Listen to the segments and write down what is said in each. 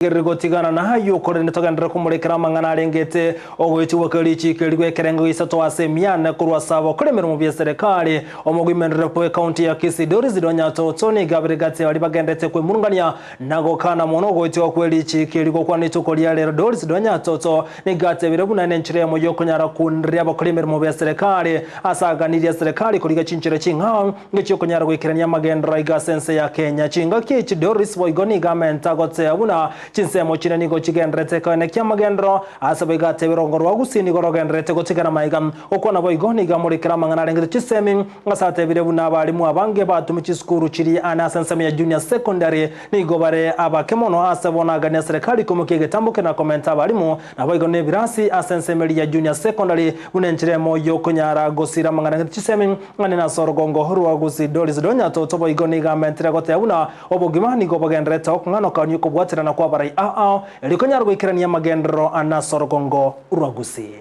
Rigereria gotigana nayio, korende togenderere komorekera amang'ana arengete ogoetigwa kwe richiiko eri gw'ekerengo gisato ase emiane korwa ase abakora emeremo b'eserekari. Omogoimenrere bw'ecounty ya Kisii Doris Donya Toto nigo abere gati ya baria bagenderete kwemurungania na gokana mono ogoetigwa kwe richiiko eri gokwana rituko ria rero. Doris Donya Toto nigo atebire buna nenchera eyemo yokonyara konereria abakora emeremo b'eserekari ase aganirie eserekari korigia chinchera ching'ao Ngechia okonyara goikerania amagenderero aiga ase ense ya Kenya. Chingaki echi Doris boigo nigo amente agotea buna chinsemo chire nigo chigendererete koenekia amagenderero ase boigo atebire orongo rwa Gusii nigo rogendererete gotigara maiga. Gokwana boigo nigo amorekere amang'ana arengete chisemi ase atebire buna abalimu abange batumia chisukuru chiria ane ase ensemo ya Junior Secondary nigo bare abake mono ase bono agania serikali koimokia egetambo kere na komenta abalimu Naboigo nebirasi ase ensemo eria ya Junior Secondary buna enchera emo yokonyara gosira amang'ana ng'iti chisemi ng'ane nase orogongo rwa Gusii. Doris Donya Toto boigo nigo amentire goteba buna obogima nigo bogendererete okong'anokania okobwaterana kw'abarai ao ao erio konyara goikerania amagenderero ane ase orogongo rwa Gusii.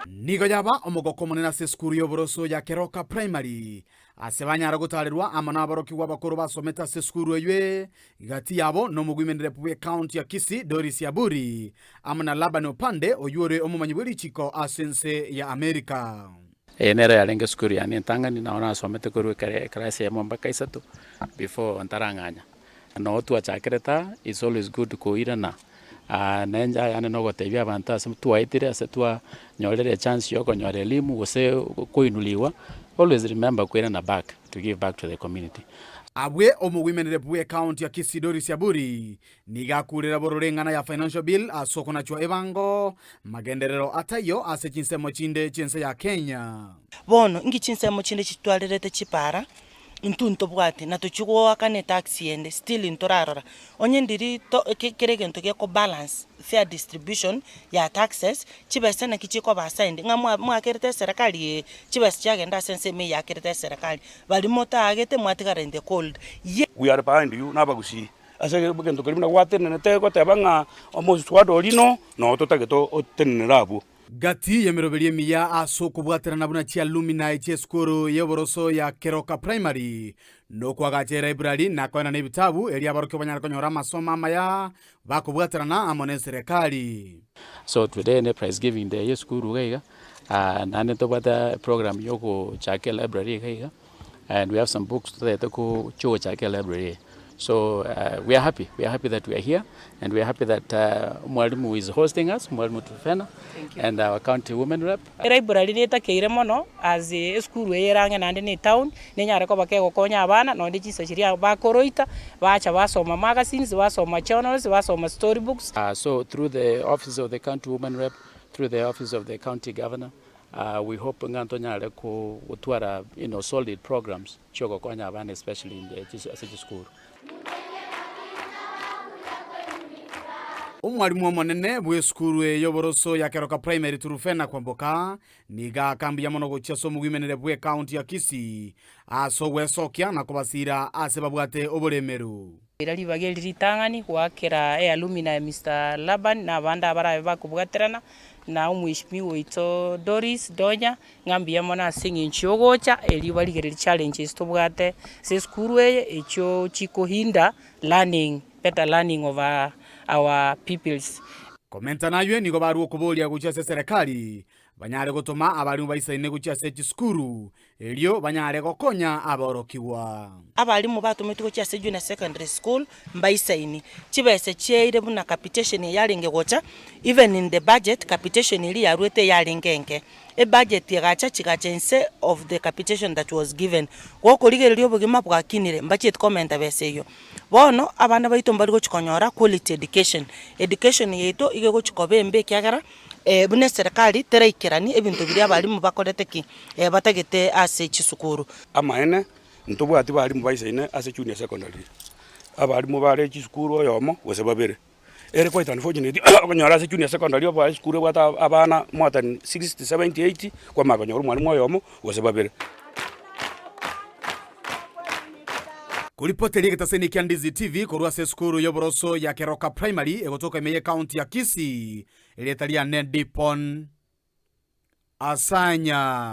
Nigo yaba omogoko omonene ase esukuru y'oboroso ya Keroka Primary Ase banyare gotaarerwa amo naborokigwa abakoro basomete ase esukuru eyio, gati yabo nomogwimenerepu bw'ecounty ya Kisii Doris Aburi, amo na Laban Opande oyio ore omomanyi bwe richiko ase ense ya America. Eye nero yarenge esukuru yane entang'ani, nao nasomete korwa ekere eclass eyemo mpaka isato before ntarang'anya. Noo twachakerete aa, it's always good koirana na enchara yane nogotebia abanto ase twaetire ase twanyorire echance ya okonyora elimu gose koinuliwa, always remember koirana back to give back to the community. Abwe omogwimenere bwe county ya Kisii Doris Aburi nigo akurera bororo eng'ana ya financial bill ase okonachwa ebango magenderero ataiyo ase chinsemo chinde chiense ya Kenya. Bono inki chinsemo chinde chitwarerete chipara, Intwe ntobwate, na tochia goakana etax ende, still ntorarora. Onye ndiri to ke kera egento geko balance, fair distribution ya taxes, chibesa naki chikoba assigned, ng'a mwa mwakerete eserekari eye, chibesa chiagenda ase ensemo eye yakerete eserekari, baria motaagete mwatigara in the cold. Ye. We are behind you nabagusii ase egento keria buna gwatenenete goteba ng'a omoswada oria no noo totagete otenenere abwo. Gati y'emeroberi emiya ase okobwaterana buna chialuminai chi'esukuru y'oboroso ya Keroka Primary, nokoagacha elibrary na koenana ebitabu erio aborokigwa banyare konyora amasomo amaya bakobwaterana amo n'eserekari. So today ne prize giving day y'esukuru iga iga, naende ntobwate program ya ogochaka elibrary iga iga. And we have some books totagete gochia gochaka elibrary eye. So we are happy, we are happy that we are here and we are happy that mwalimu is hosting us, mwalimu Trufena and our county women rep. Elibrary netakeire mono as esukuru eye ere ang'e naende na etown, nenyare koba kegokonya abana nonye chinsa chiria bakoroita, bacha basoma magazines, basoma journals, basoma story books. So through the office of the county women rep, through the office of the county governor, We hope ng'a ntonyare gotwara you know solid programs chiogokonya abana especially in the ase chisukuru. Omwalimu omonene bw'esukuru eye y'oboroso ya Keroka Primary Turufena Kwamboka nigo aaka mbuya mono gochia ase omogwimenere bw'ecounty ya Kisii ase ogwesokia na kobasira ase babwate oboremeru. Ira ribaga eri ritang'ani goakera ealumina ya Mister Laban na abande abarabe bakobwaterana na omweshimiwa oito Doris Donya, ng'a mbuya mono ase eng'encho y'ogocha erio barigererie challenges tobwate ase esukuru eye echio chikohinder learning, better learning of our pupils. Komenta naywe nigo barua okoboria gochia ase eserekari Banyare gotoma abarimu baisaine gochia ase chisukuru, erio banyare gokonya aborokigwa. Abarimu batometwe gochia ase Junior Secondary School mbaisaini. Chibesa chiaire buna capitation eye yarenge gocha, even in the budget, capitation eria yaruete eyarenge enke. Ebudget egacha chigacha inse of the capitation that was given. Gokorigereria obogima bwakinire, mbachieti komenta besa eyio. Bono abana baito mbari gochi konyora quality education. Education yaito iga egochi koba embe ekiagera. Buna eserekari teraikerani ebinto biria abalimu bakorete ki? Batagete ase chisukuru. Amaene, ntobwati balimu baisaine ase junior secondary, abalimu bare chisukuru oyomo gose babere. Ere quite unfortunate okonyora ase junior secondary oboe esukuru ebwate abana more than 60, 70, 80, kwamanya konyora omwalimu oyomo gose babere. Koripoteria egetaseni kia Ndizi TV korwa ase esukuru y'oboroso ya Keroka Primary egotoka ime y'ecounty ya Kisii, erieta riane Dipon Asanya.